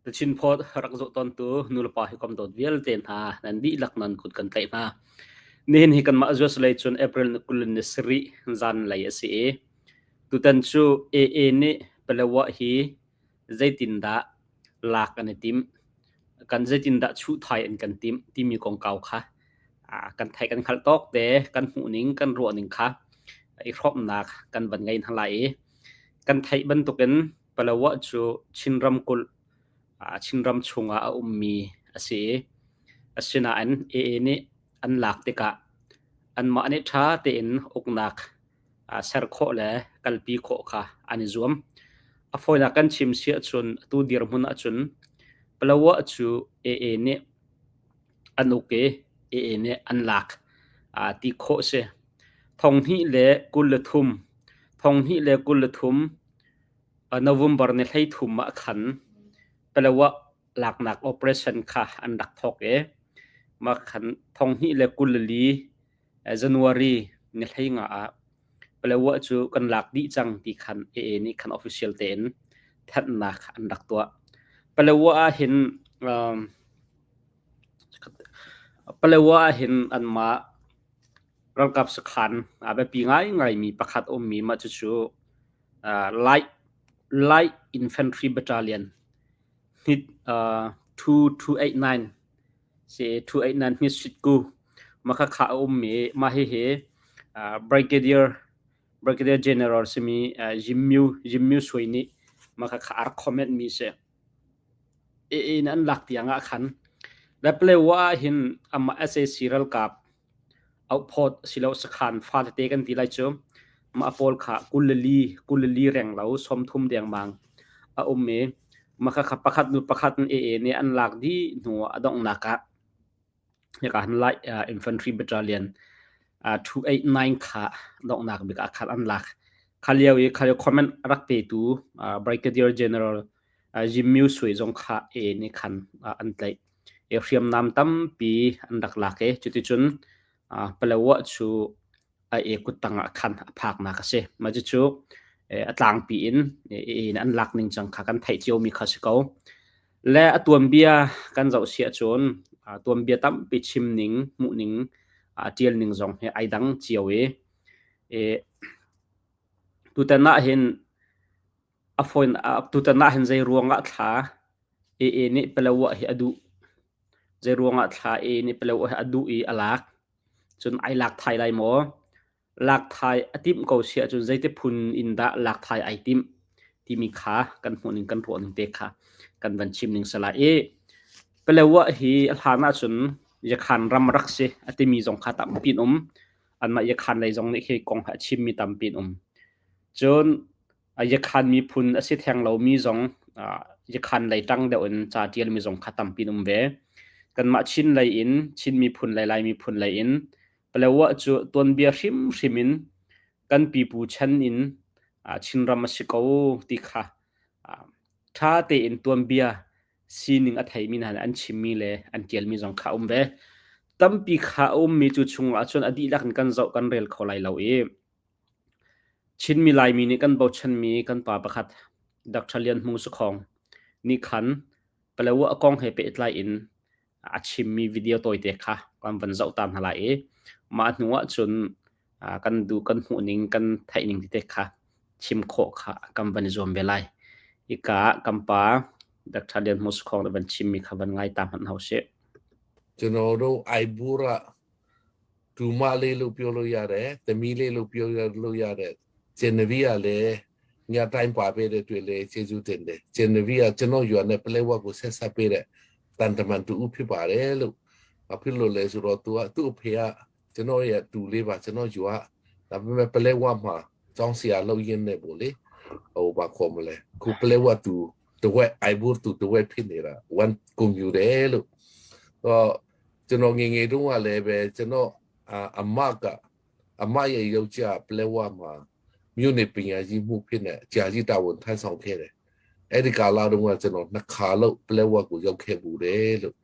The Chin Post rak zoh tawntu nulepa hi kom dawt vialte hna nan dihlak nan kut kan tlaih hna. Nihin hi kanmah US lei cun April ni 20 ni sarih zan lei a si i tutan cu AA nih Palawa hi zeitindah lak an i timh, kan zeitindah chuhthai an kan timh timi kongkau kha kan theih kan hngalh tawk te kan hmuhning kan ruahning kha i hrawmnak kan van ngei hna lai i kan theih bantukin Palawa cu Chin ramkulh Chinram chungah a ummi a si i asinain AA nih an lak tikah anmah nih ṭha tein uknak ser khawh le kalpi khawh kha an i zuam. A fawinak kan chim si ahcun atu dirhmun ahcun Palawa cu AA nih an uk i AA nih an lak ti khawh a si. 2023 2023 November ni 13 ah khan Palawa laknak operation kha an rak thawk i mah khan 2024 January ni 15 ah Palawa cu kan lak dih cang ti khan AA nih khan official tein thanhnak an rak tuah. Palawa ah hin Palawa ah hin anmah ralkap sakhan a biapi ngaingaimi pakhat a ummi mah cucu Light Infantry Battalion 2289 si 289 Hmisitku makhakha a ummi mah hihi Brigadier Brigadier General simi Jim Myu Sui nih makhakha a rak comment mi si. In an lak tiang ah khan Leplewa ah hin amah sac ralkap Auhphawt asilo sakhan fatete kan ti lai cu mah pawl kha 24 renglo 30 dengmang a um i mah khakha pakhat hnu pakhat in AA nih an lak dih hnu ah a donghnak ah hika han Light Infantry Battalion 289 kha donghnak bik ah khan an lak. Kha lio i kha lio comment a rak petu Brigadier General Jim Myu Sui zong kha AA nih khan an tlaih. Hriamnam tampi an rak lak i cuticun Palawa cu a e kuttang ah khan a phaknak a si. Mah cucu a tlangpi in in an lak ning cang kha kan theih ciomi kha si ko. Le a tuanbia kan zoh si ahcun tuanbia tampi chim ning, hmuh ning, ṭial ning zong hi ai dang cio i tutan ah hin a fawi tutan ah hin zei ruangah thla AA nih Palawa hi a duh. Zeiruangah thla A nih Palawa hi a duh i a lak? Cun ai lak thai lai maw? Lak thai a timh ko si ahcun zeiti phun in dah lak thai ai timh timi kha kan hmuh ning kan ruah ning te kha kan van chim ning sala i Palawa hi a hlan ahcun Yakhan ram rak si a timi zong kha tampi an um. Anmah Yakhan lei zong nih khi kong kha a chimmi tampi an um. Cun Yakhan miphun a si theng lomi zong Yakhan lei ṭang deuh in ca ṭialmi zong kha tampi an um ve. Kanmah Chin lei in, Chin miphun lei, Lai miphun lei in Palawa cu tuanbia hrimhrim in kan pipu chan in Chinram a si ko ti kha ṭha tein tuanbia sining a theimi hna nih an chimmi le an ṭialmi zong kha a um ve. Tampi kha a ummi cu chungah cun a dihlak in kan zoh kan rel kho lai lo i Chinmi Laimi nih kan bochanmi kan pa pakhat Dr. Lian Hmung Sakhong nih khan Palawa a kong he pehtlai in a chimmi video tawite kha kan van zoh ta hna lai i mah hnu ah cun kan duh kan hmuhning kan theihning tete kha chim khawh kha kan van i zuam ve lai. Hika ah kan pa Dr. Lian Hmung Sakhong nih van chimmi kha van ngai ta hmanh hna usih. ကျွန်တော်တို့အိုင်ဘူရာ တူမလေးလို့ပြောလို့ရတယ်သမီးလေးလို့ပြောလို့ရတယ်ဂျန်နဗီကလည်းညတိုင်းပါပေးတဲ့တွေ့လေကျေးဇူးတင်တယ်ဂျန်နဗီကကျွန်တော်ရွာနဲ့ပလဲဝက်ကိုဆက်ဆက်ပေးတဲ့တန်တမန်တူဖြစ်ပါတယ်လို့ဘာဖြစ်လို့လဲဆိုတော့ तू ကသူ့အဖေကကျွန်တော်ရဲ့တူလေးပါကျွန်တော်ရွာဒါပေမဲ့ပလဲဝက်မှာကျောင်းဆရာလုပ်ရင်းနေပေါ့လေဟိုဘာခေါ်မလဲခုပလဲဝက်တူတဝက်အိုင်ဘူတူတဝက်ဖြစ်နေတာဝန်ကွန်ပျူတာလို့တော့ကျွန်တော်ငယ်ငယ်တုန်းကလည်းပဲကျွန်တော်အမကအမရဲ့ယောက်ျားပလဲဝမှာမြို့နယ်ပညာရေးမှုဖြစ်နေကြာကြီးတာဝန်ထမ်းဆောင်ခဲ့တယ်အဲ့ဒီကာလတုန်းကကျွန်တော်နှစ်ခါလို့ပလဲဝကိုရောက်ခဲ့ဘူးတယ်လို့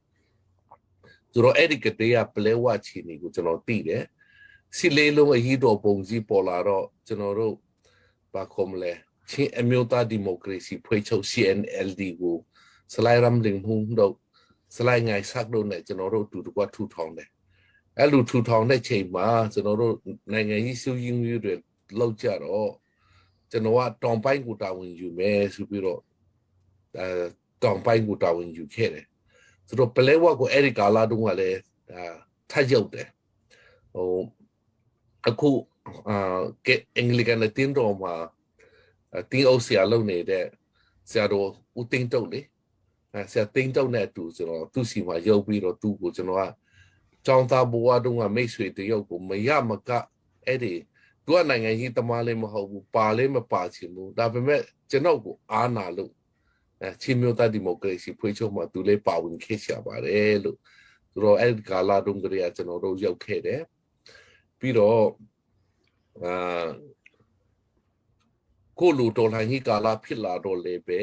ဆိုတော့အဲ့ဒီကတည်းကပလဲဝချီနေကိုကျွန်တော်သိတယ်စီလေးလုံးအကြီးတော်ပုံကြီးပေါ်လာတော့ကျွန်တော်တို့ဘာခေါ်မလဲချင်းအမျိုးသားဒီမိုကရေစီဖွဲ့ချုပ် CNLD ကို ဆလိုက်ရမ်လင်ဟုံတို့ဆလိုက်ငိုင်ဆက်တို့နဲ့ကျွန်တော်တို့အတူတကွထူထောင်တယ်အဲ့လိုထူထောင်တဲ့ချိန်မှာကျွန်တော်တို့နိုင်ငံကြီးစုရင်းမျိုးတွေလောက်ကြတော့ကျွန်တော်ကတောင်ပိုင်းကိုတာဝန်ယူမယ်ဆိုပြီးတော့အဲတောင်ပိုင်းကိုတာဝန်ယူခဲ့တယ်ဆိုတော့ပလဲဝကိုအဲ့ဒီကာလာတုန်းကလည်းဒါထပ်ရုပ်တယ်ဟိုအခုအာအင်္ဂလိကန်တင်းတော်မှာတင်းအုပ်ဆရာလုပ်နေတဲ့ဆရာတော်ဦးတင်းတုတ်လေအဲဆရာတင်းတုတ်နဲ့အတူကျွန်တော်သူ့စီမှာရုပ်ပြီးတော့သူ့ကိုကျွန်တော်ကចောင်းသားဘဝတုန်းကမိတ်ဆွေတယောက်ကိုမရမကအဲ့ဒီသူကနိုင်ငံကြီးတမားလေးမဟုတ်ဘူးပါလေးမပါချင်ဘူးဒါပေမဲ့ကျွန်တော်ကိုအားနာလို့အဲချင်းမျိုးသားဒီမိုကရေစီဖွဲ့ချုပ်မှာသူလေးပါဝင်ခဲ့ရှာပါတယ်လို့သူတို့အဲ့ဒီကာလာတုန်းကလေးကကျွန်တော်တို့ရောက်ခဲ့တယ်ပြီးတော့အာကိုလူတော်လှန်ရေးကာလဖြစ်လာတော့လေပဲ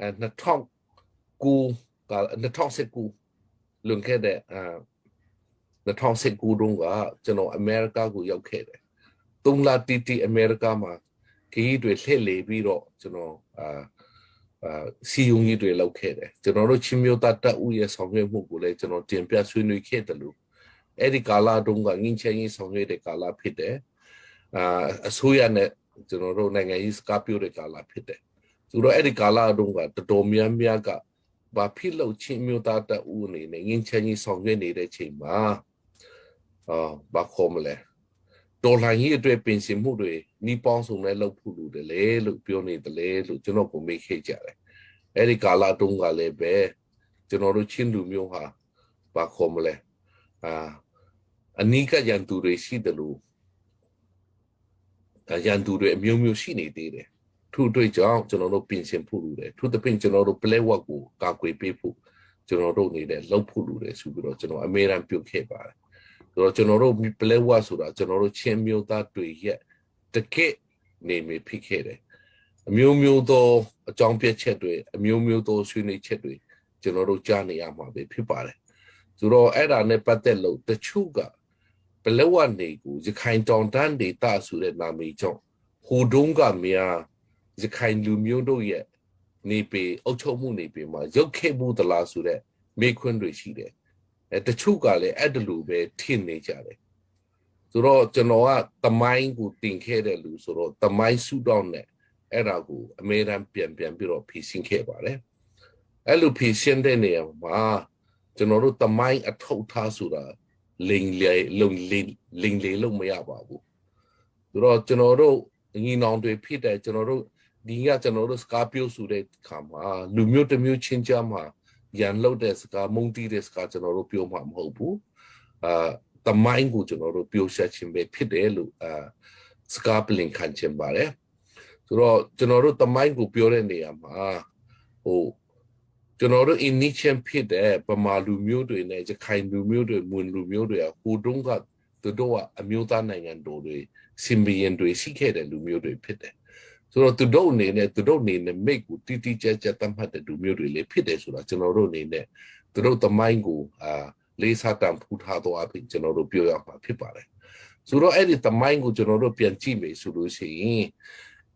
အဲ2009ကာ2019လွန်ခဲ့တဲ့အာ2019တုန်းကကျွန်တော်အမေရိကကိုရောက်ခဲ့တယ်။သုံးလတီတီအမေရိကမှာခရီးတွေလှည့်လည်ပြီးတော့ကျွန်တော်အာအာစီယုံကြီးတွေလုပ်ခဲ့တယ်ကျွန်တော်တို့ချင်းမျိုးသားတပ်ဦးရဲ့ဆောင်ရွက်မှုကိုလည်းကျွန်တော်တင်ပြဆွေးနွေးခဲ့တယ်လို့အဲ့ဒီကာလတုန်းကငင်းချင်ကြီးဆောင်ရွက်တဲ့ကာလဖြစ်တယ်အာအစိုးရနဲ့ကျွန်တော်တို့နိုင်ငံရေးစကားပြောတဲ့ကာလဖြစ်တယ်ဆိုတော့အဲ့ဒီကာလတုန်းကတော်တော်များများကဘာဖြစ်လို့ချင်းမျိုးသားတပ်ဦးအနေနဲ့ငင်းချင်ကြီးဆောင်ရွက်နေတဲ့ချိန်မှာအာဘာခေါ်မလဲတော်လှန်ရေးအတွက်ပြင်ဆင်မှုတွေနီးပေါင်းစုံနဲ့လုပ်ဖို့လိုတယ်လေလို့ပြောနေတယ်လေလို့ကျွန်တော်ကိုမေးခဲ့ကြတယ်အဲ့ဒီကာလတုန်းကလည်းပဲကျွန်တော်တို့ချင်းလူမျိုးဟာဘာခေါ်မလဲအာအနီးကရန်သူတွေရှိတယ်လို့ရန်သူတွေအမျိုးမျိုးရှိနေသေးတယ်ထို့အတွက်ကြောင့်ကျွန်တော်တို့ပြင်ဆင်ဖို့လိုတယ်ထို့သဖြင့်ကျွန်တော်တို့ play work ကိုကာကွယ်ပေးဖို့ကျွန်တော်တို့အနေနဲ့လုပ်ဖို့လိုတယ်ဆိုပြီးတော့ကျွန်တော်အမေရိကန်ပြုတ်ခဲ့ပါတယ်ဆိုတော့ကျွန်တော်တို့ play work ဆိုတာကျွန်တော်တို့ချင်းမျိုးသားတွေရဲ့တကယ့်နေမည်ဖြစ်ခဲ့တယ်အမျိုးမျိုးသောအကြောင်းပြချက်တွေအမျိုးမျိုးသောဆွေးနွေးချက်တွေကျွန်တော်တို့ကြားနေရမှာပဲဖြစ်ပါတယ်ဆိုတော့အဲ့ဒါနဲ့ပတ်သက်လို့တချို့ကပလက်ဝနေကိုရခိုင်တောင်တန်းဒေသဆိုတဲ့နာမည်ကြောင့်ဟိုတုန်းကများရခိုင်လူမျိုးတို့ရဲ့နေပေအုပ်ချုပ်မှုနေပေမှာရုပ်ခဲ့မှုသလားဆိုတဲ့မေခွန်းတွေရှိတယ်အဲတချို့ကလည်းအဲ့ဒါလိုပဲထင်နေကြတယ်ဆိုတော့ကျွန်တော်ကတမိုင်းကိုတင်ခဲ့တဲ့လူဆိုတော့တမိုင်းစုတော့နဲ့အဲ့ဒါကိုအမေရိကန်ပြန်ပြန်ပြီးတော့ဖြည့်ရှင်းခဲ့ပါတယ်အဲ့လိုဖြည့်ရှင်းတဲ့နေရာမှာကျွန်တော်တို့တမိုင်းအထောက်ထားဆိုတာလိန်လေလုံလိန်လိန်လေလို့မရပါဘူးဆိုတော့ကျွန်တော်တို့ညီနောင်တွေဖြစ်တဲ့ကျွန်တော်တို့ဒီကကျွန်တော်တို့စကားပြောဆိုတဲ့ခါမှာလူမျိုးတစ်မျိုးချင်းကြားမှာရန်လုတ်တဲ့စကားမုန်းတီးတဲ့စကားကျွန်တော်တို့ပြောမှာမဟုတ်ဘူးအာတမိုင်းကိုကျွန်တော်တို့ပြောဆက်ခြင်းပဲဖြစ်တယ်လို့အာစကားပလင်ခံခြင်းပါတယ်ဆိုတော့ကျွန်တော်တို့တမိုင်းကိုပြောတဲ့နေရာမှာဟိုကျွန်တော်တို့ initial ဖြစ်တဲ့ဗမာလူမျိုးတွေနဲ့ရခိုင်လူမျိုးတွေမွန်လူမျိုးတွေကဟိုတုန်းကသူတို့ကအမျိုးသားနိုင်ငံတော်တွေစင်ဘီယန်တွေရှိခဲ့တဲ့လူမျိုးတွေဖြစ်တယ်ဆိုတော့သူတို့အနေနဲ့သူတို့အနေနဲ့မိတ်ကိုတိတိကျကျသတ်မှတ်တဲ့လူမျိုးတွေလည်းဖြစ်တယ်ဆိုတာကျွန်တော်တို့အနေနဲ့သူတို့သမိုင်းကိုအာလေးစားတန်ဖူးထားတော့အဖြစ်ကျွန်တော်တို့ပြောရမှာဖြစ်ပါတယ်ဆိုတော့အဲ့ဒီသမိုင်းကိုကျွန်တော်တို့ပြန်ကြည့်မယ်ဆိုလို့ရှိရင်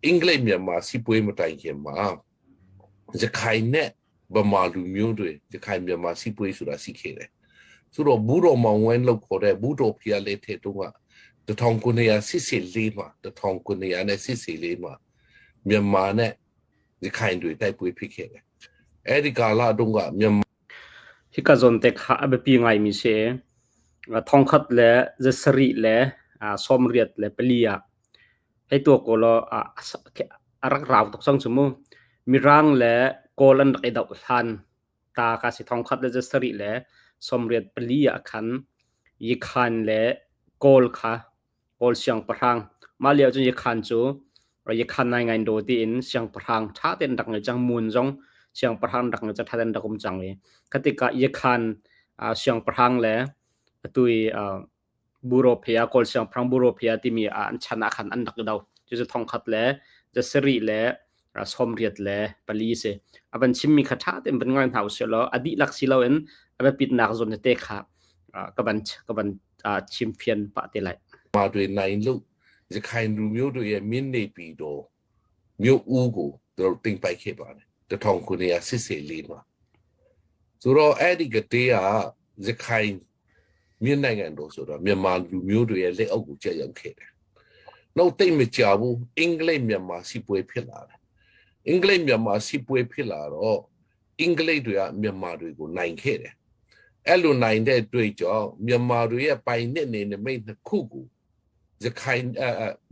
အင်္ဂလိပ်မြန်မာစီပွေးမတိုင်ခင်မှာရခိုင်နဲ့ဗမာလူမျိုးတွေရခိုင်မြန်မာစီပွေးဆိုတာရှိခဲ့တယ်ဆိုတော့ဘူတော်မောင်ဝင်းလို့ခေါ်တဲ့ဘူတော်ဖျားလေးထဲတုန်းက1984မှာ1984မှာမြန်မာနဲ့ရခိုင်တွေတိုက်ပွဲဖြစ်ခဲ့တယ်အဲ့ဒီကာလတုန်းကမြန်မာ Hika zawn te kha a biapi ngaimi si. Thongkhat le zasarih le 84 ah hei tuak ko law a rak rau tuk cang cu mu. Mirang le Kawl an rak i doh hlan ta ka si thongkhat le zasarih le 84 ah khan Yikhan le Kawl kha Kawl siangpahrang mah lio cun Yikhan cu Yikhan nai ngai do tiin siangpahrang ṭha tein rak ngei cang mun zong siangpahrang rak ngei cang ṭha tein rak um cang i kha tikah Yikhan siangpahrang le atu i Burophia Kawl siangpahrang Burophia timi an chan ah khan an rak i do. Cucu thongkhat le zasarih le 84 si. A van chimmi kha ṭha tein van ngai hna usih law a dihlak si loin a biapitnak zawn tete kha ka van ka van chimfian pah te lai. တွေနိုင်လို့ရခိုင်လူမျိုးတွေရဲ့မြင့်နေပြီးတော့မြို့ဦးကိုသူတို့တင်ပိုက်ခဲ့ပါတယ်1984မှာ ဆိုတော့အဲ့ဒီကတည်းကရခိုင်မြင်းနိုင်ငံတော်ဆိုတာမြန်မာလူမျိုးတွေရဲ့လက်အောက်ကိုကျရောက်ခဲ့တယ်။နောက်တိတ်မကြဘူးအင်္ဂလိပ်မြန်မာစစ်ပွဲဖြစ်လာတယ်။အင်္ဂလိပ်မြန်မာစစ်ပွဲဖြစ်လာတော့အင်္ဂလိပ်တွေကမြန်မာတွေကိုနိုင်ခဲ့တယ်။အဲ့လိုနိုင်တဲ့တွေ့ကြောင့်မြန်မာတွေရဲ့ပိုင်နစ်နေနမိတ်နှစ်ခုကိုရခိုင်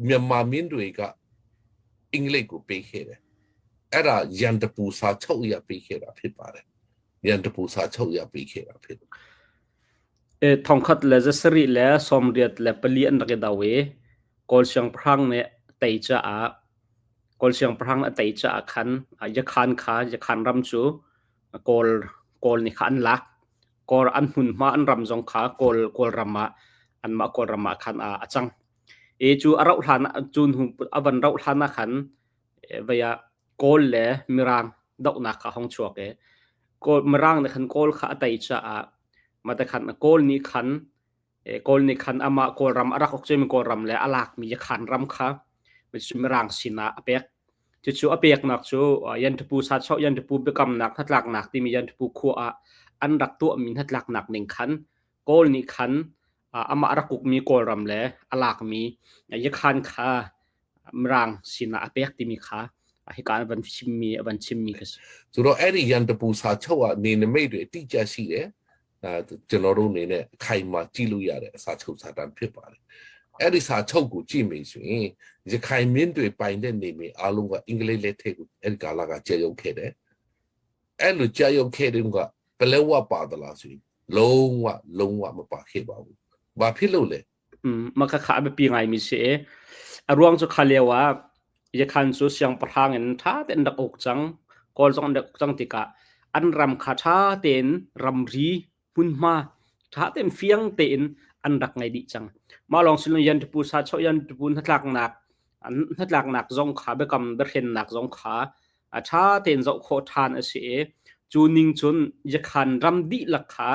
မြန်မာမင်းတွေကအင်္ဂလိပ်ကိုပေးခဲ့တယ်။အဲ့ဒါရန်တပူစာချုပ်ရပေးခဲ့တာဖြစ်ပါတယ်။ရန်တပူစာချုပ်ရပေးခဲ့တာဖြစ်တယ်။ 1384 an rak i do i Kawl siangpahrang nih tei caah Kawl siangpahrang a tei caah khan Yakhan kha Yakhan ram cu Kawl Kawl nih kha an lak. Kawl an hmunhma an ram zong kha Kawl Kawlram ah anmah Kawlram ah khan a cang. I cu a rauh hlan cu hnu a van rauh hlan ah khan vei ah Kawl le Mirang dohnak kha a hung chuak i Kawl Mirang nih khan Kawl kha a tei caah mah khan Kawl nih khan Kawl nih khan amah Kawlram a rak uk ciomi Kawlram le a lakmi Yakhan ram kha Mirang sinah a pek. Cucu a peknak cu Yanṭapu sachoh Yanṭapu biakamnak hnatlaknak timi Yanṭapu khua ah an rak tuahmi hnatlaknak ning khan Kawl nih khan amah a rak ukmi Kawlram le a lakmi Yakhan kha Mirang sinah a pek timi kha hika an van chimmi a van chimmi kha si. ဆိုတော့အဲ့ဒီရန်တပူစာချုပ်ကနေနမိတ်တွေအတိအကျရှိတယ်အဲကျွန်တော်တို့အနေနဲ့အခိုင်အမာကြည့်လို့ရတဲ့စာချုပ်စာတမ်းဖြစ်ပါတယ်အဲ့ဒီစာချုပ်ကိုကြည့်မိဆိုရင်ရခိုင်မင်းတွေပိုင်တဲ့နေမြေအားလုံးကအင်္ဂလိပ်လက်ထက်ကိုအဲ့ဒီကာလကကျရုပ်ခဲ့တယ်အဲ့လိုကျရုပ်ခဲ့တဲ့ကပလဲဝပါသလားဆိုရင်လုံးဝလုံးဝမပါခဲ့ပါဘူးဘာဖြစ်လို့လဲ Mah khakha a biapi ngaimi si i a ruang cu kha lio ah Yakhan cu siangpahrang in ṭha tein rak uk cang. Kawl zong an rak uk cang tikah an ram kha ṭha tein ramri hmunhma ṭha tein fiang tein an rak ngei dih cang. Mah lawng si lo Yanṭapu sachoh Yanṭapu hnatlaknak hnatlaknak zong kha biakam biahrennak zong kha a ṭha tein zoh khawh ṭhan a si i cu ning cun Yakhan ram dihlak kha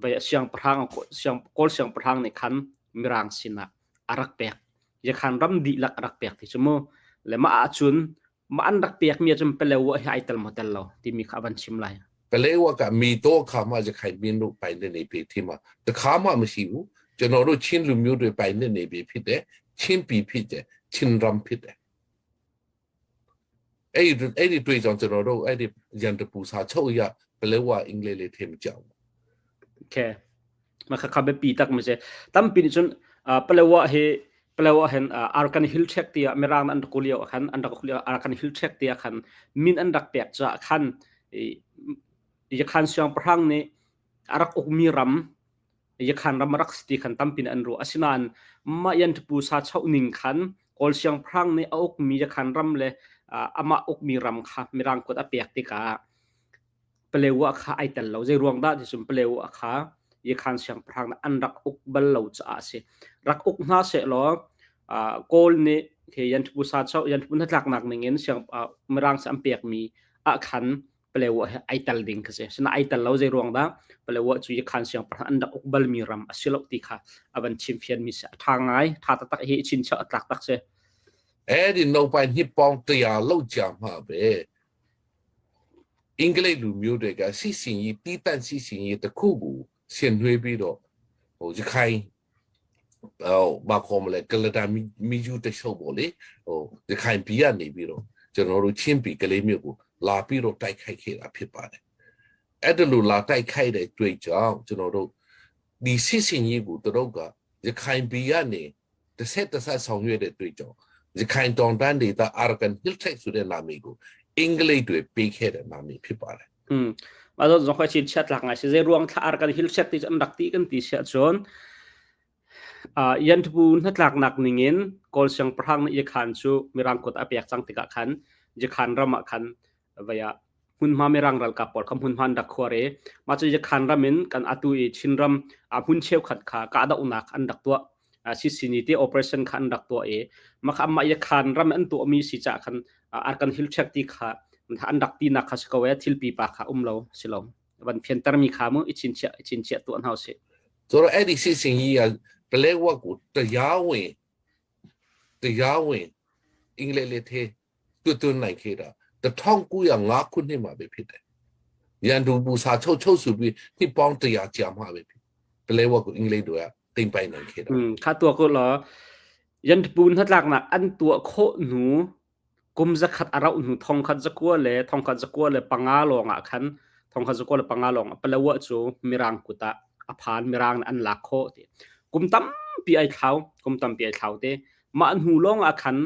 vei siangpahrang Kawl siangpahrang nih khan Mirang sinah a rak pek. Yakhan ram dihlak a rak pek ti cu mu. Le mah ahcun mah an rak pekmi ahcun Palewa hi ai tel maw tel lo timi kha a van chim lai. ပလဲဝကမီတော့ခါမှရခိုင်မင်းတို့ပိုင်တဲ့နေပြီထင်မှာတခါမှမရှိဘူးကျွန်တော်တို့ချင်းလူမျိုးတွေပိုင်တဲ့နေပြီဖြစ်တယ်ချင်းပြည်ဖြစ်တယ်ချင်းရမ်ဖြစ်တယ်အဲ့ဒီအဲ့ဒီတွေ့ကြောင့်ကျွန်တော်တို့အဲ့ဒီရန်တပူစာချုပ်ရပလဲဝအင်္ဂလိပ်လေးထင်မကြောက် Okay. Mah khakha biapi tak mi si. Tampi nih cun Palewa hi Palewa hin Arakan Hill Tract tiah Mirang an rak lio khan an rak lio Arakan Hill Tract tiah khan min an rak pek caah khan Yakhan siangpahrang nih a rak ukmi ram Yakhan ram a rak si ti khan tampi nih an ruah. Asinain mah Yanṭapu sa choh ning khan Kawl siangpahrang nih a ukmi Yakhan ram le amah ukmi ram kha Mirang kut a pek tikah Palewa kha ai tel lo. Zei ruang dah ti cun Palewa kha Yakhan siangpahrang nih an rak uk bal lo caah a si. Rak uk hna sehlaw Kawl nih khi Yanṭapu sa choh Yanṭapu hnatlaknak ning in siang Mirang an pekmi ah khan Palewa hi ai tel ding kha si. Sinain ai tel lo zei ruang dah Palewa cu Yakhan siangpahrang an rak uk balmi ram a si lo ti kha a van chimfianmi si. A ṭha ngai, ṭha taktak hi chinchiah a tlak tak si. အဲ့ဒီနောက်ပိုင်းနှစ်ပေါင်း100လောက်ကြာမှပဲအင်္ဂလိပ်လူမျိုးတွေကစစ်စင်ရေးတီးတန့်စစ်စင်ရေးတစ်ခုကိုဆင်နွှဲပြီးတော့ဟိုရခိုင်ဟိုဘာခေါ်မလဲကလတာမီယူတချို့ပေါ့လေဟိုရခိုင်ပြည်ကနေပြီးတော့ကျွန်တော်တို့ချင်းပြည်ကလေးမျိုးကိုလာပြီးတော့တိုက်ခိုက်ခဲ့တာဖြစ်ပါတယ်အဲ့ဒါလိုလာတိုက်ခိုက်တဲ့တွေ့ကြောင့်ကျွန်တော်တို့ဒီစစ်စင်ရေးကိုတို့ကရခိုင်ပြည်ကနေတစ်ဆက်တစ်ဆက်ဆောင်ရွက်တဲ့တွေ့ကြောင့်ရခိုင်တောင်တန်းဒေသ Arakan Hill Tract ဆိုတဲ့နာမည်ကိုအင်္ဂလိပ်တွေပေးခဲ့တဲ့နာမည်ဖြစ်ပါတယ် Mah zawn zong chin chiat lak ngai si. Zei ruang thla Arakan Hill Tract ti cu an rak ti kan ti si ahcun Yanṭapu hnatlaknak ningin Kawl siangpahrang nih Yakhan cu Mirang kut a pek cang tikah khan Yakhan ram ah khan vei ah hmunhma Mirang ralkap pawl kha hmunhma an rak khuar i mah cu Yakhan ram in kan atu i Chinram hmun cheukhat kha kahdohnak an rak tuah. Sisini ti operation kha an rak tuah i mah kha amah Yakhan ram an tuahmi si caah khan Arakan Hill Tract ti kha an rak tinak kha si ko ee thil pipa kha um lo si lo van fiantermi kha mu i chinchiah i chinchiah tuah hna usih. ဆိုတော့အဲ့ဒီစစ်စင်ကြီးကပလဲဝက်ကိုတရားဝင်တရားဝင်အင်္ဂလိပ်လက်ထဲတွတ်တွန်းနိုင်ခဲ့တာ1905ခုနှစ်မှာပဲဖြစ်တယ်။ ရန်သူပူစာချုပ်ချုပ်ဆိုပြီးနှစ်ပေါင်း100ကြာမှပဲပလဲဝကိုအင်္ဂလိပ်တွေကသိမ်းပိုက်နိုင်ခဲ့တာ Kha tua ko lo yan pun hnatlaknak an tuah khawh hnu kum zakhat a rauh hnu 1905 lawng ah khan 1905 lawng ah Palawa cu Mirang kut ah a phan. Mirang nih an lak khawh ti. Kum tampi ai thlau, kum tampi ai thlau te. Mah hnu lawng ah khan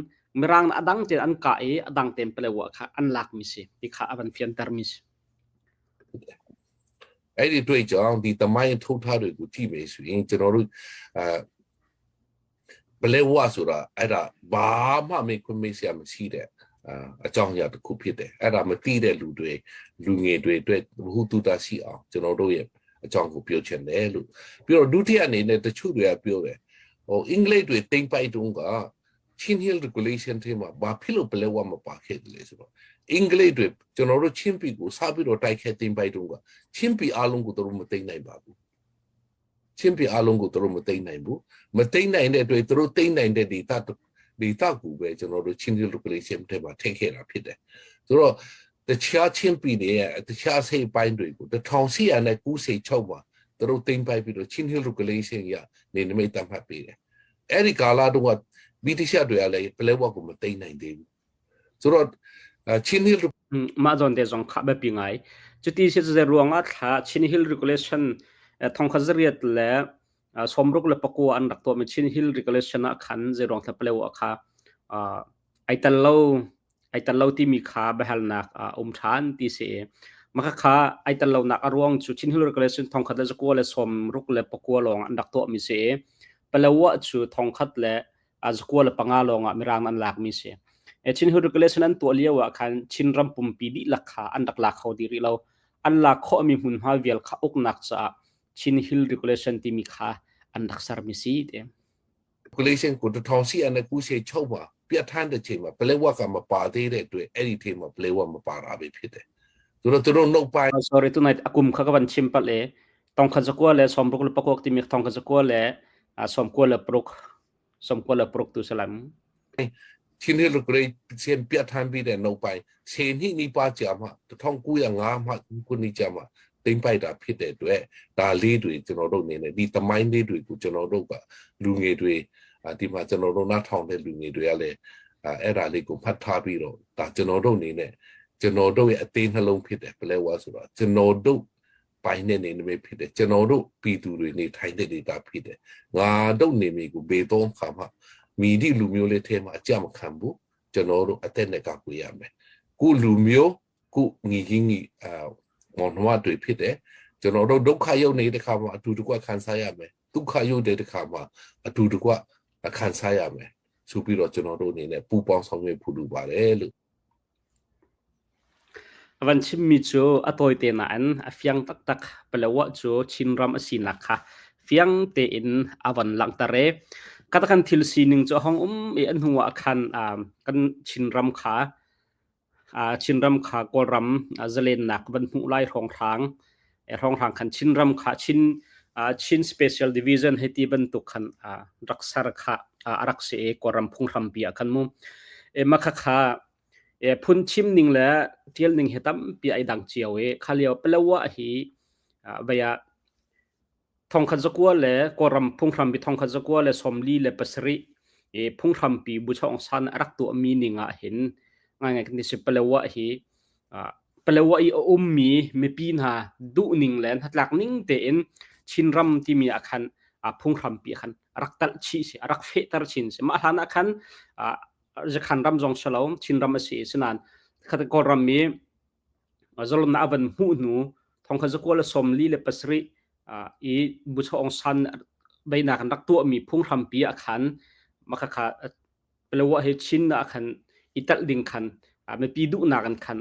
Mirang nih a dang tein an kah i a dang tein Palawa kha an lak mi si ti kha a van fianter mi si. အဲ့ဒီတွေ့ကြောင့်ဒီတမိုင်းထုတ်ထားတွေကိုကြည့်မယ်ဆိုရင်ကျွန်တော်တို့အဲပလဲဝဆိုတာအဲ့ဒါဘာမှမေခွင့်မေးစရာမရှိတဲ့အကြောင်းအရာတစ်ခုဖြစ်တယ်အဲ့ဒါမသိတဲ့လူတွေလူငယ်တွေအတွက်ဘ ഹു တုတရှိအောင်ကျွန်တော်တို့ရဲ့အကြောင်းကိုပြောချင်တယ်လို့ပြီးတော့ဒုတိယအနေနဲ့တချို့တွေကပြောတယ်ဟိုအင်္ဂလိပ်တွေတိမ့်ပိုက်တုန်းကချင်း Hill Regulation ထဲမှာဘာဖြစ်လို့ပလဲဝမပါခဲ့တယ်လဲဆိုတော့အင်္ဂလိပ်တွေကျွန်တော်တို့ချင်းပြည်ကိုစပြီးတော့တိုက်ခဲ့တိမ့်ပိုက်တုန်းကချင်းပြည်အားလုံးကိုတို့မသိနိုင်ပါဘူးချင်းပြည်အားလုံးကိုတို့မသိနိုင်ဘူးမသိနိုင်တဲ့အတွက်တို့သိနိုင်တဲ့ဒေတာဒေတာကူပဲကျွန်တော်တို့ချင်း Hill Regulation ထဲမှာထည့်ခဲ့တာဖြစ်တယ်ဆိုတော့တခြားချင်းပြည်တွေရဲ့တခြားစိတ်ပိုင်းတွေကို1496မှာတို့သိမ့်ပိုက်ပြီးတော့ချင်း Hill Regulation ရနေနမိတ်တတ်မှတ်ပေးတယ်အဲ့ဒီကာလတုန်းကဗြိတိရှတွေကလည်းပလဲဝက်ကိုမသိနိုင်သေးဘူးဆိုတော့ချင်း Hill Mah zawn te zong kha biapi ngai. Cuti si cu ruang ah thla Chin Hill Regulation 1969 an rak tuahmi Chin Hill Regulation ah khan zeiruang thla paleo ah kha ai tel lo ai tel lo timi kha biahalnak a um ṭhan ti si i mah khakha ai tel lonak a ruang cu Chin Hill Regulation 1969 lawng an rak tuahmi si i Palawa cu 1905 lawng ah Mirang an lakmi si. Chin Hill Regulation an tuah lio ah khan Chinram pumpi dihlak kha an rak la kho dih rih lo. An lak khawhmi hmunhma vial kha uknak caah Chin Hill Regulation timi kha an rak sermi si ti. Regulation ကို1496မှာပြဋ္ဌာန်းတဲ့ချိန်မှာပလဲဝက်ကမပါသေးတဲ့အတွက်အဲ့ဒီချိန်မှာပလဲဝက်မပါတာပဲဖြစ်တယ်ဆိုတော့သူတို့နှုတ်ပိုင်း Sorry tonight akum kha ka van chim palh e 1969 timi 1996 tu salam ချင်း Hill Regulation ပြဋ္ဌာန်းပြီးတဲ့နောက်ပိုင်း10နှစ်နီးပါးကြာမှ1905မှခုနှစ်ကြာမှသိမ့်ပိုက်တာဖြစ်တဲ့အတွက်ဒါလေးတွေကျွန်တော်တို့အနေနဲ့ဒီသမိုင်းလေးတွေကိုကျွန်တော်တို့ကလူငယ်တွေဒီမှာကျွန်တော်တို့နားထောင်တဲ့လူငယ်တွေကလည်းအဲ့ဒါလေးကိုဖတ်ထားပြီးတော့ဒါကျွန်တော်တို့အနေနဲ့ကျွန်တော်တို့ရဲ့အသေးနှလုံးဖြစ်တယ်ပလဲဝါဆိုတော့ကျွန်တော်တို့ပိုင်တဲ့နေနေဖြစ်တယ်ကျွန်တော်တို့ပြည်သူတွေနေထိုင်တဲ့ဒေတာဖြစ်တယ်ငါတို့နေမိကိုဘေတော့ခါမှမိဒီလူမျိုးလေးထဲမှာအကြမခံဘူးကျွန်တော်တို့အသက်နဲ့ကောက်ွယ်ရမယ်ခုလူမျိုးခုညီချင်းညီအာမောင်နှမတွေဖြစ်တယ်ကျွန်တော်တို့ဒုက္ခရောက်နေတဲ့ခါမှာအတူတကွခံစားရမယ်ဒုက္ခရောက်တဲ့ခါမှာအတူတကွခံစားရမယ်ဆိုပြီးတော့ကျွန်တော်တို့အနေနဲ့ပူပေါင်းဆောင်ရွက်ဖို့လိုပါတယ်လို့ A van chimmi cu a tawite nain a fiang taktak. Palawa cu Chinram a sinak kha fiang tein a van langhter i katakan thil sining cu a hong um i a hnu ah khan kan Chinram kha Chinram kha Kawlram zalennak van hmuh lai hrawnghrang hrawnghrang khan Chinram kha Chin Chin Special Division hei ti bantuk khan rak ser kha a rak si i Kawlram phunghrampi ah khan mu. Mah khakha Phun chim ning le ṭial ning hi tampi ai dang cio i kha lio Palawa hi vei ah 1900 le Kawlram phunghrampi 1947 i phunghrampi Buchok Aung San a rak tuahmi ning ah hin ngaingai kan ti si Palawa hi Palawa i a ummi mipi hna duhning le hnatlak ning tein Chinram timi ah khan phunghrampi ah khan a rak talh chih si a rak fehter chin si. Mah hlan ah khan Zakhan ram zong si lo, Chinram a si. Sinain khat Kawlram i zalonnak a van hmuh hnu 1947 i Bucho Aung San beinak an rak tuahmi phunghrampi ah khan makhakha Palawa he Chin ah khan i telh ding khan mipi duhnak in khan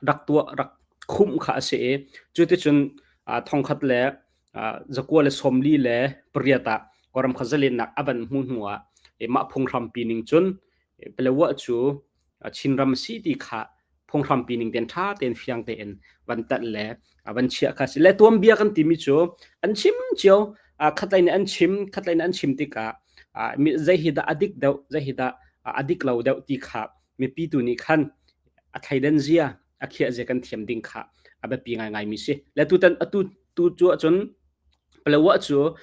rak tuah rak khumh kha a si i cuticun 1948 ah Kawlram kha zalennak a van hmuh hnu ah mah phunghrampi ning cun Palawa cu Chinram a si ti kha phunghrampi ning tein ṭha tein fiang tein van tanh le van chiah kha si. Le tuanbia kan timi cu an chim cio khatlei nih an chim khatlei nih an chim tikah zei hi dah a dik deuh zei hi dah a dik lo deuh ti kha mipi tu nih khan a thleidan zia a khiah zia kan thiam ding kha a biapi ngaingai mi si. Le tutan atu tu cu ahcun Palawa cu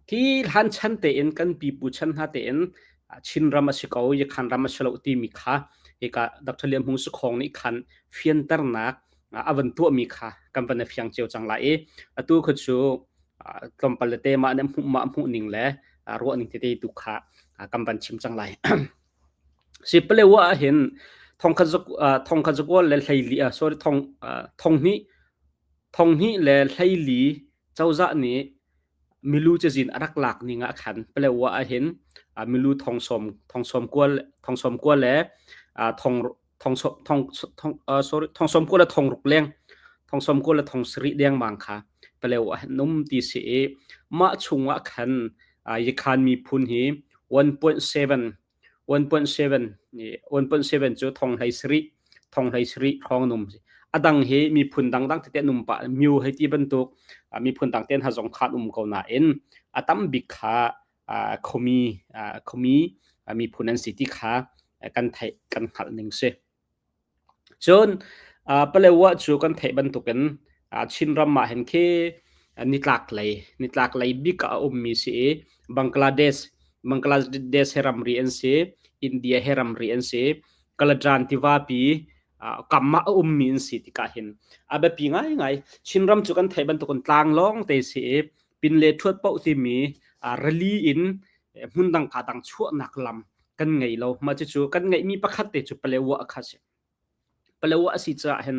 khi hlan chan tein kan pipu chan hna tein Chinram a si ko, Yakhan ram a si lo timi kha hika Dr. Lian Hmung Sakhong nih khan fianternak a van tuahmi kha kan van i fiang cio cang lai i atu kha cu tlawmpal tete mah nih mah hmuh ning le ruah ning tete tu kha kan van chim cang lai. Si Palawa ah hin thongkhat zakual le hleili sorry thong thonghnih thonghnih le hleili cozah nih milu cazin a rak lak ning ah khan Palawa ah hin milu thong sawm kua le thong thong thong thong sorry 90,000 le 6,000 leng 90,000 le 7,000 dengmang kha Palawa ah hin um ti si i mah chung ah khan Yakhan miphun hi 1.7 1.7 1.7 cu thong 17 thong 17 hrawng num a dang hi miphun dangdang tete num pah myu hei ti bantuk miphun dang ten ha zong khan um ko nain a tam bik kha khomi khomi miphun an si ti kha kan theih kan hngalh ning si. Cun Palawa cu kan theih bantukin Chinram ah hin khi nitlaklei bik ah a ummi si i Bangladesh Bangladesh he ramri an si, India he ramri an si. Kaladan tivapi kam ah a ummi an si tikah hin a biapi ngaingai. Chinram cu kan theih bantukin tlang lawng te si i pinle ṭhuat paoh timi rili in hmundang ka dang chuahnak lam kan ngei lo. Mah cucu kan ngeihmi pakhat te cu Palawa kha a si. Palawa a si caah hin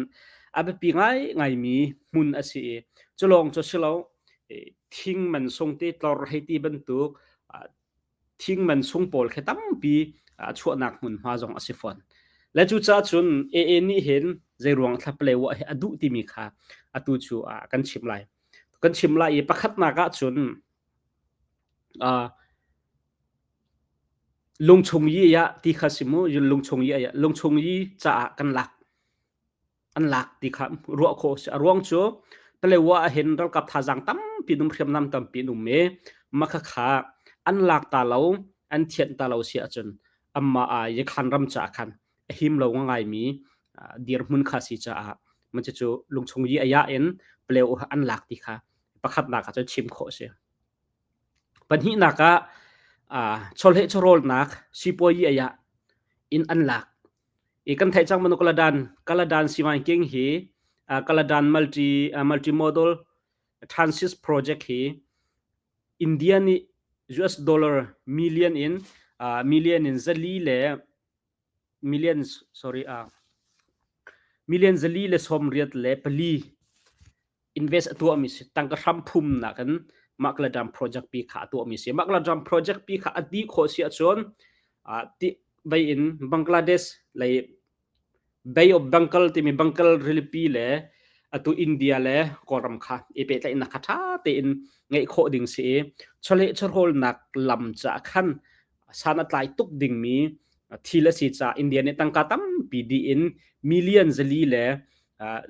a biapi ngaingaimi hmun a si i cu lawng cu si lo thing man sung te tlor hei ti bantuk thing man sung pawl khi tampi a chuahnak hmunhma zong a si fawn. Le cucaah cun AA nih hin zeiruang thla Palawa hi a duh timi kha atu cu kan chim lai. Kan chim lai i pakhatnak ah cun lungchung yi ah ti kha si mu lungchung yi ah lungchung yi caah kan lak an lak ti kha ruah khawh a si. A ruang cu Palewa ah hin ralkap thazaang tampi an um hriamnam tampi an um i makhakha an lak ta lo an thianh ta lo si ahcun anmah ah Yakhan ram caah khan a him lo ngaimi dirhmun kha si caah cucu lungchung yi a in Palewa an lak ti kha pakhatnak ah cun chim khawh a si. Pahnihnak ah chawleh chawhrawlnak sipuazi ah in an lak. I kan theih cang bantuk Kaladan Kaladan simanking hi Kaladan multi multimodal transit project hi India nih US dollar million in million in zali le million sorry million 484 invest a tuahmi si. Tangka hram phumnak in mah Kaladan project pi kha a tuahmi si. Mah Kaladan project pi kha a dih khawh si ahcun ti vei in Bangladesh lei Bay of Bengal timi Bengal rilipi le atu India le Kawlram kha i pehtlaihnak kha ṭha tein ngeih khawh ding si i chawleh chawhrawlnak lam caah khan san a tlai tuk dingmi thil a si caah India nih tangka tampi dih in million zali le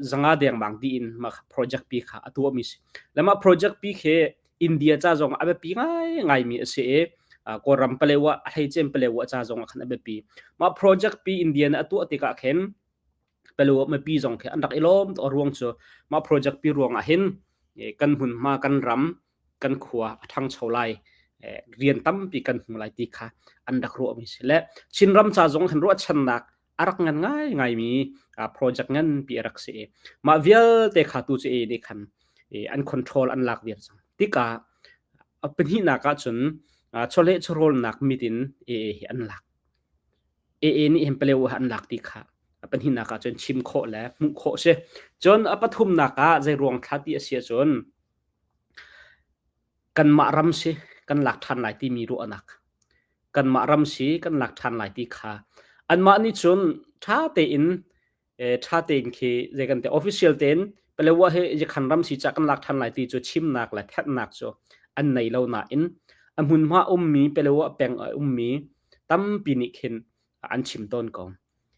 zanga dengmang dih in mah project pi kha a tuahmi si. Le mah project pi khi India ca zong a biapi ngaingaimi a si i Kawlram Palewa a hleicem Palewa ca zong ah khan a biapi. Mah project pi India nih a tuah tikah khin Palewa mipi zong khi an rak i lawm tuk. A ruang cu mah project pi ruang ah hin kan hmunhma kan ram kan khua a ṭhangcho lai rian tampi kan hmu lai ti kha an rak ruahmi si le Chinram ca zong hin ruahchannak a rak ngan ngaingaimi project nganpi a rak si i mah vialte kha tu cu e nih khan an control an lak viar cang tikah a pahnihnak ah cun chawleh chawhrawlnak mit in AA hi an lak AA nih hin Palewa an lak ti kha a pahnihnak ah cun chim khawh le hmuh khawh si cun a pathumnak ah zei ruang thla ti a si ahcun kanmah ram si kan lak ṭhan lai timi ruahnak kanmah ram si kan lak ṭhan lai ti kha anmah nih cun ṭha tein ṭha tein khi zei kan ti official tein Palewa hi Yakhan ram si ca kan lak ṭhan lai ti cu chimnak le thenhnak cu an nei lo nain a hmunhma ummi Palewa peng a ummi tampi nih khin an chim tawn ko.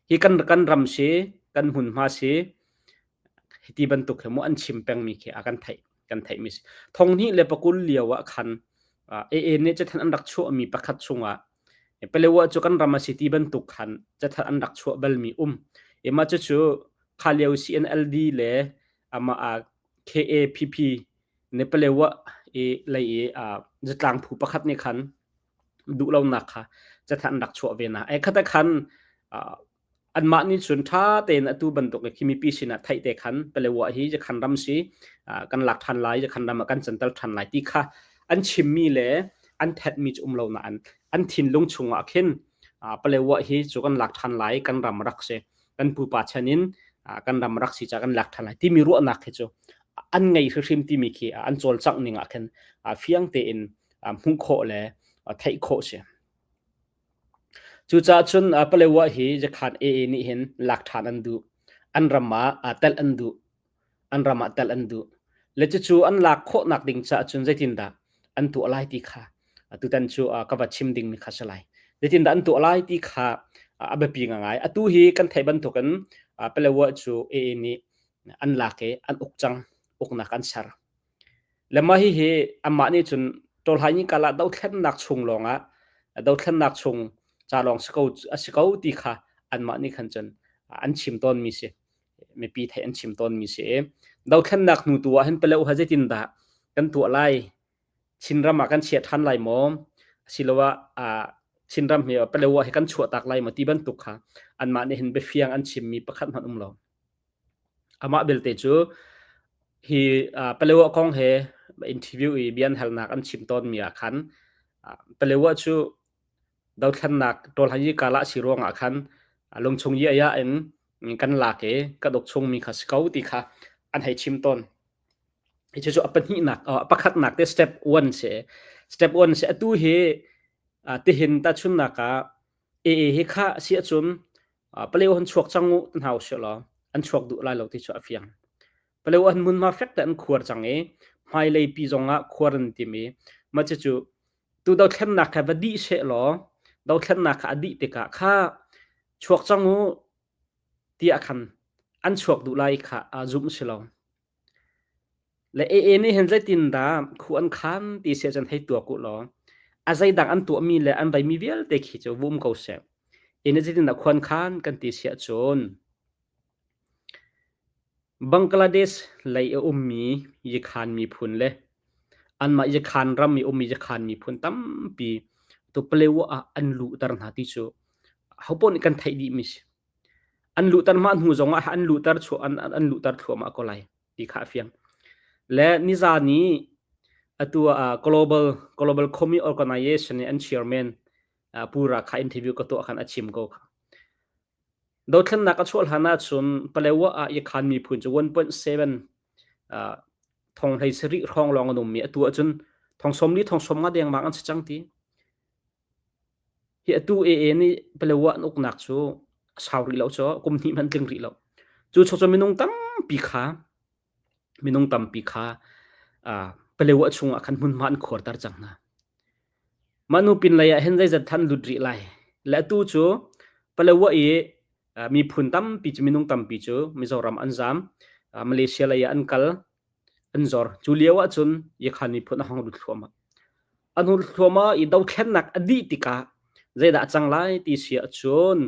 Hi kan kan ram si kan hmunhma si hiti bantuk hi mu an chim pengmi khi a kan theih kan theihmi si. 2020 lio ah khan AA nih cathanh an rak chuahmi pakhat chungah Palewa cu kan ram a si ti bantuk khan cathanh an rak chuah balmi um. Ema cucu kha lio CNLD le Amah KAPP Nepalewa i lei i zatlang phu pakhat nih khan duhlonak kha cathanh rak chuah ve na. Ai khat khan anmah nih cun ṭha tein atu bantuk khi mipi sinah theih te khan Palewa hi Yakhan ram si kan lak ṭhan lai Yakhan ram ah kan canter ṭhan lai ti kha an chimmi le an thetmi cu um lo nain an thinlung chungah khin Palewa hi cu kan lak ṭhan lai kan ram rak si kan pupa chan in kan ram rak si ca kan lak ṭhan lai timi ruahnak khi cu an ngei hrimhrim timi khi an cawlcangh ning ah khin fiang tein hmuh khawh le theih khawh si. Cucaah cun Palewa hi Yakhan AA nih hin lak ṭhan an duh. An ram ah telh an duh. An ram ah telh an duh. Le cucu an lak khawhnak ding caah cun zeitindah an tuah lai ti kha tutan cu ka va chim dingmi kha si lai. Zeitindah an tuah lai ti kha a biapi ngai. Atu hi kan theih bantukin Palewa cu AA nih an lak i an uk cang, uknak an ser. Le mah hihi amah nih cun ṭawlhai ni kal ah dothlennak chung lawngah dothlennak chung ca lawng si ko a si ko ti kha anmah nih khan cun an chim tawnmi si. Mipi theih an chim tawnmi si i dothlennak hnu tu ah hin Pale ha zeitindah kan tuah lai? Chinram ah kan chiah ṭhan lai maw? Asiloah Chinram hi Palewa hi kan chuahtak lai maw ti bantuk kha anmah nih hin biafiang an chimmi pakhat hmanh um lo. Amah belte cu hi Palewa kong he interview i bia an halnak an chim tawnmi ah khan Palewa cu dothlennak ṭawlhai kala si ruangah khan lungchung iaiah in kan lak i ka dok chungmi kha si ko ti kha an hei chim tawn. Hi cu a pahnihnak a pakhatnak te step 1 si. Step 1 si atu hi tihin tahchunnak ah AA hi kha si ahcun Paleo han chuak cang u ti hna usih law an chuak duh lai lo ti cu a fiang. Paleo an hmunhma fek te an khuar cang i hmailei pi zong ah khuar an tim i mah cucu tu dothlennak kha va dih seh law dothlennak kha a dih tikah kha chuak cang u tiah khan an chuak duh lai kha zumh si lo. Le AA nih hin zeitindah khu an khan ti si ahcun hei tuak u law a zeidang an tuahmi le an veimi vialte khi cu vum ko seh. AA nih zeitindah khu an khan kan ti si ahcun Bangladesh lei a ummi Yakhan miphun le anmah Yakhan ram i ummi Yakhan miphun tampi tu Palewa ah an luhter hna ti cu hopoh nih kan theih dihmi si. An luhter mah hnu zongah an luhter chuah an, an luhter thluahmah ko lai ti kha a fiang. Le nizan i atu ah global global Comi Organization i an chairman Pu Ra kha interview ka tuah khan a chim ko kha. Dothlennak a chuah hlan ahcun Palewa ah Yakhan miphun cu 1.7 thong hlei sarih hrawng lawng an ummi atu ahcun thong sawmli thong sawm nga dengmang an si cang ti. Hi atu AA nih Palewa an uknak cu a sau rih lo cu kum hnih hmanh tling rih lo. Cu chung cu minung tampi kha minung tampi kha Palewa chungah khan hmunhma an khuarter cang hna. Mah nu pinlei ah hin zeizat than lut rih lai. Le atu cu Palewa i miphun tampi cu minung tampi cu Mizoram an zam, Malaysia lei ah an kal, an zor. Cu lio ahcun Yakhan miphun a hong lut thluahmah. An hung thluahmah i dothlennak a dih tikah zeidah a cang lai ti si ahcun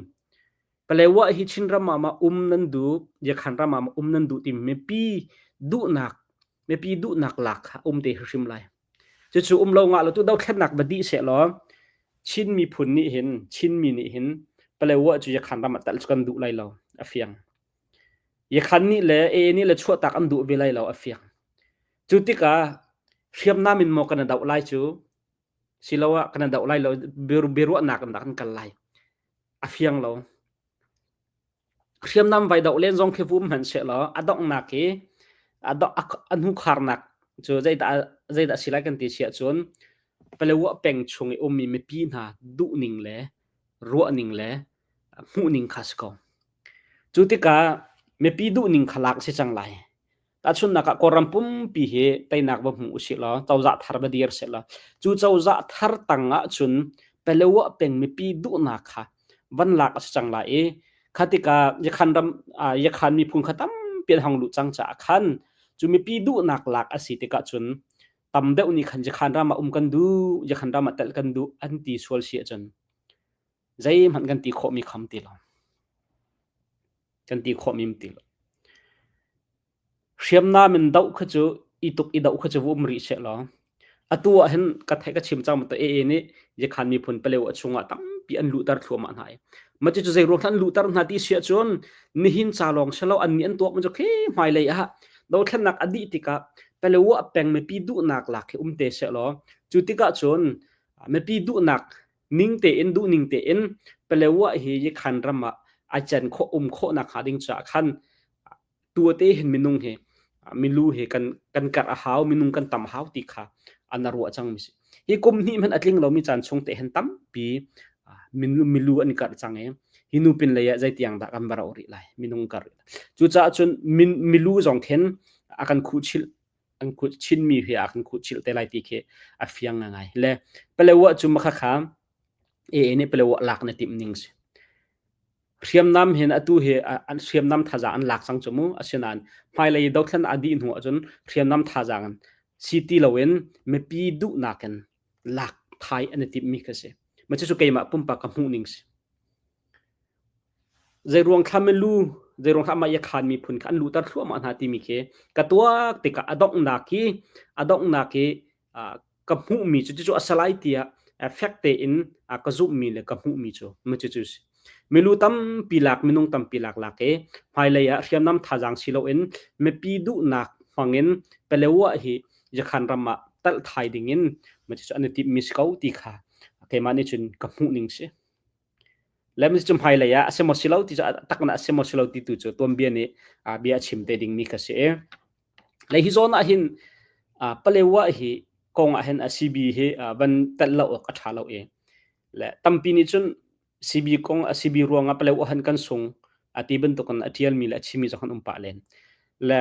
Palewa hi Chinram ah ma um nan duh, Yakhan ram ah ma um nan duh timi mipi duhnak mipi duhnak lak kha um te hrim lai. Cucu um lo ngah lo tu dothlennak va dih seh law Chin miphun nih hin Chinmi nih hin Palewa cu Yakhan ram ah tal cu kan duh lai lo a fiang. Yakhan nih le AA nih le chuahtak an duh ve lai lo a fiang. Cu tikah hriamnam in maw kan i doh lai cu siloah kan i doh lai lo biaruahnak in dah kan kal lai. A fiang lo. Hriamnam vai doh len zong khi vum hmanh seh law a donghnak hi a a hnu kharnak cu zeidah zeidah si lai kan ti si ahcun Palewa peng chung i ummi mipi hna duhning le ruahning le hmuhning kha si ko. Cu tikah mipi duhning kha lak si cang lai. Tahchunhnak ah Kawlram pumpi hi teinak va hmu usih law cozah thar va dir seh law cu cozah thar tang ahcun Palewa peng mipi duhnak kha van lak a si cang lai i kha tikah Yakhan ram Yakhan miphun kha tampi an hong luh cang caah khan cu mipi duhnak lak a si tikah cun tam deuh nih khan Yakhan ram ah um kan duh Yakhan ram ah telh kan duh an ti sual si ahcun zeihmanh kan ti khawhmi kham ti lo. Kan ti khawhmi ti lo. Hriamnam in doh kha cu i tuk i doh kha cu va um rih sehlaw atu ah hin ka theih ka chim cang bantuk AA nih Yakhan miphun Palewa chungah tampi an luhter thluahmah hna i mah cucu zei ruang an luhter hna ti si ahcun nihin ca lawng si lo annih an tuak mi cu khi hmailei ah dothlennak a dih tikah Palewa peng mipi duhnak lak hi um te sehlaw cu tikah cun mipi duhnak ning tein duhning tein Palewa hi Yakhan ram ah a can khawh um khawhnak hnga ding caah khan tuate hin minung hi milu hi kan kan karh a hau minung kan tam hau ti kha an ruah cang mi si hi kum hnih hmanh a tling lomi caan chung te hin tampi milu an karh cang i hi nu pin lei ah zeitiang dah kan va rauh rih lai minung karh cucaah cun milu zong khin a kan khuhchilh an khuh chinmi hi a kan khuhchilh te lai ti khi a fiang ngai le Palewa cu makha kha e nih Palewa lak na timh ning si Hriamnam hin atu hi an hriamnam thazaang an lak cang cu mu. Asinain hmailei dothlen a dih hnu ahcun hriamnam thazaang in si ti loin mipi duhnak in lak thai an i timhmi kha si. Mah cucu keimah pumpak ka hmuh ning si. Zeiruang thla milu, zeiruang thla amah i a khaan miphun kha an luhter thluahmah hna timi khi ka tuak tikah a donghnak hi a donghnak hi ka hmuhmi cu cucu a si lai tiah fek tein ka zumhmi le ka hmuhmi cu cucu si. Milu tampi lak minung tampi lak lak i hmailei ah hriamnam thazaang si loin mipi duhnak hmangin Palewa hi Yakhan ram ah talh thai dingin cucu an i timhmi si ko ti kha keimah nih cun ka hmuh ning si. Le cu hmailei ah a si maw si lo ti cu tak na a si maw si lo ti tu cu tuanbia nih bia a chim te dingmi kha si. Le hi zawn ah hin Palewa hi kong ah hin a CB hi van telh lo awk a ṭha lo i le tampi nih cun CB kong a CB ruangah Palewa han kan sung a ti bantukin a ṭialmi le a chimmi zong an um pah len. Le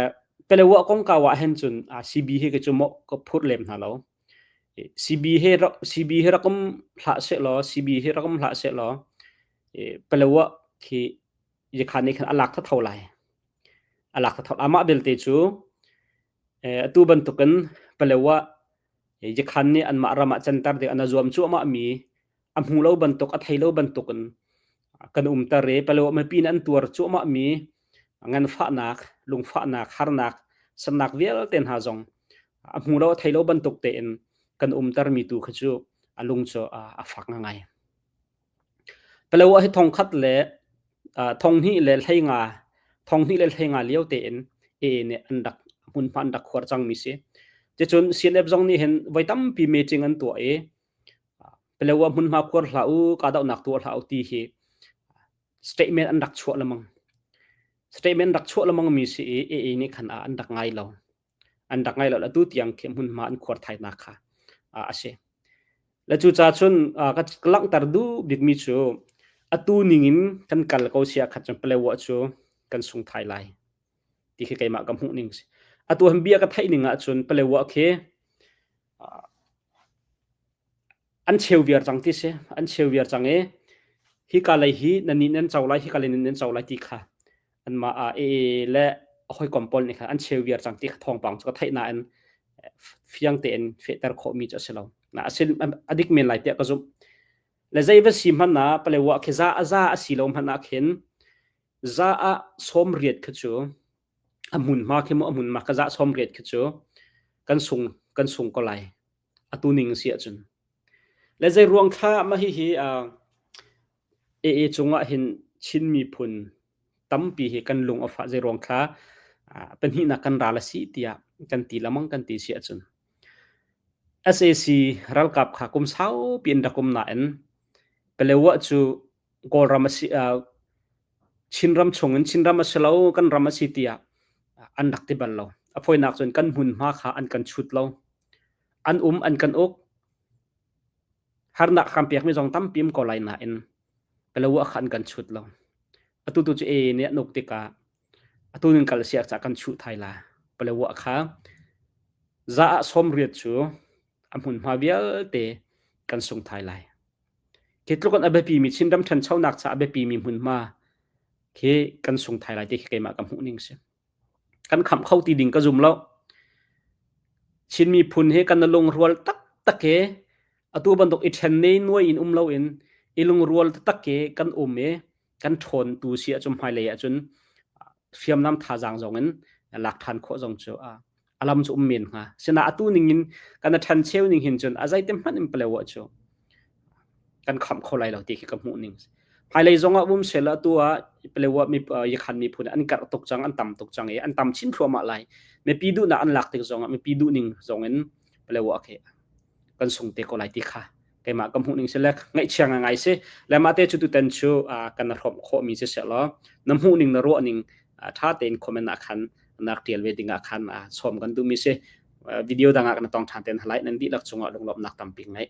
Palewa kongkau ah hin cun CB hi kei cu mawh ka phurh lem hna lo. CB hi rak CB hi rak um hlah sehlaw CB hi rak um hlah sehlaw Palewa khi Yakhan nih khan a lak thatho lai. A lak thatho. Amah belte cu atu bantukin Palewa Yakhan nih anmah ram ah canter ding an zuam cuahmah mi a hmu lo bantuk a thei lo bantukin kan umter i Palewa mipi nih an tuar cuahmah mi nganfahnak, lungfahnak, harnak, sannak vialte hna zong a hmu lo a thei lo bantuk tein kan umter mi tu kha cu a lung cu a fak ngai. Palawa hi thongkhat le 2015 2015 lio tein AA nih an rak hmunhma an rak khuar cangmi si. Cucun CNF zong nih hin voi tampi meeting an tuah i Palawa hmunhma khuar hlah u, kahdohnak tuah hlah u ti hi statement an rak chuah lengmang. Statement rak chuah lengmang mi si i AA nih khan an rak ngai lo. An rak ngai lo. Atu tiang khi hmunhma an khuar thainak kha a si. Le cucaah cun ka langhter duh bikmi cu atu ningin kan kal ko si ahkhan cun Palewa cu kan sung thai lai ti khi keimah ka hmuh ning si. Atu han bia ka theih ning ahcun Palewa khi an cheu viar cang ti si. An cheu viar cang i hika lei hi nan nih nan co lai, hika lei nan co lai ti kha anmah AA le a hawikom pawl nih khan an cheu viar cang ti kha thawngpang cu ka theih nain fiang tein fehter khawhmi cu a si lo. Na a sin a dik men lai tiah ka zumh. Le zei va si hmanh ah Palewa khi za a za a si lo hmanh ah khin za ah 80 kha cu a hmunhma khi mu a hmunhma ka za 80 khi cu kan sung kan sung ko lai. Atu ning si ahcun. Le zei ruang thla mah hihi AA cungah hin Chin miphun tampi hi kan lung a fah zei ruang thla pahnihnak kan ral a si tiah kan ti lamang kan ti si ahcun SAC ralkap kha kum saupi in rak um nain Palewa cu Kawlram a si Chinram chungin Chinram a si lo kan ram a si tiah an rak ti bal lo. A fawinak cun kan hmunhma kha an kan chut lo. An um an kan uk. Harnak kan pekmi zong tampi um ko lai nain Palawa kha an kan chut lo. Atu tu cu AA nih an uk tikah atu ning kal siak cah kan chuh thai la. Palawa kha za ah 80 cu a hmunhma vialte kan sung thai lai. Khi tluk in a biapimi Chinram ṭhanchonak caah a biapimi hmunhma khi kan sung thai lai ti khi keimah ka hmuh ning si. Kan khamh kho ti ding ka zum lo. Chin miphun hi kan lungrual taktak i atu bantuk i ṭhen ne nuai in um loin i lungrual taktak i kan um i kan ṭhawn tu si ahcun hmailei ahcun hriamnam thazaang zong in Lak ṭhan khawh zong cu a lam cu um men hnga. Sina atu ning in kan ṭhan cheu ning hin cun a zeite hmanh in Palewa cu kan khamh kho lai lo ti khi ka hmuh ning. Hmailei zong ah um sel atu ah Palewa mi Yakhan miphun an karh tuk cang, an tam tuk cang i an tam chin thluahmah lai. Mipi duhnak an lak tik zong ah mipi duh ning zong in Palewa khi kan sung te ko lai ti kha keimah ka hmuh ning si le ngaihchia ngai si le mah te cu tutan cu kan hrawmh khawh mi si seh law na hmuh ning na ruah ning tha tein comment ah khan nak tial ve ding ah khan sawm kan duh mi si. Video dang ah kan tong than ten halai nan dihlak cungah lunglawmhnak tampi ngai.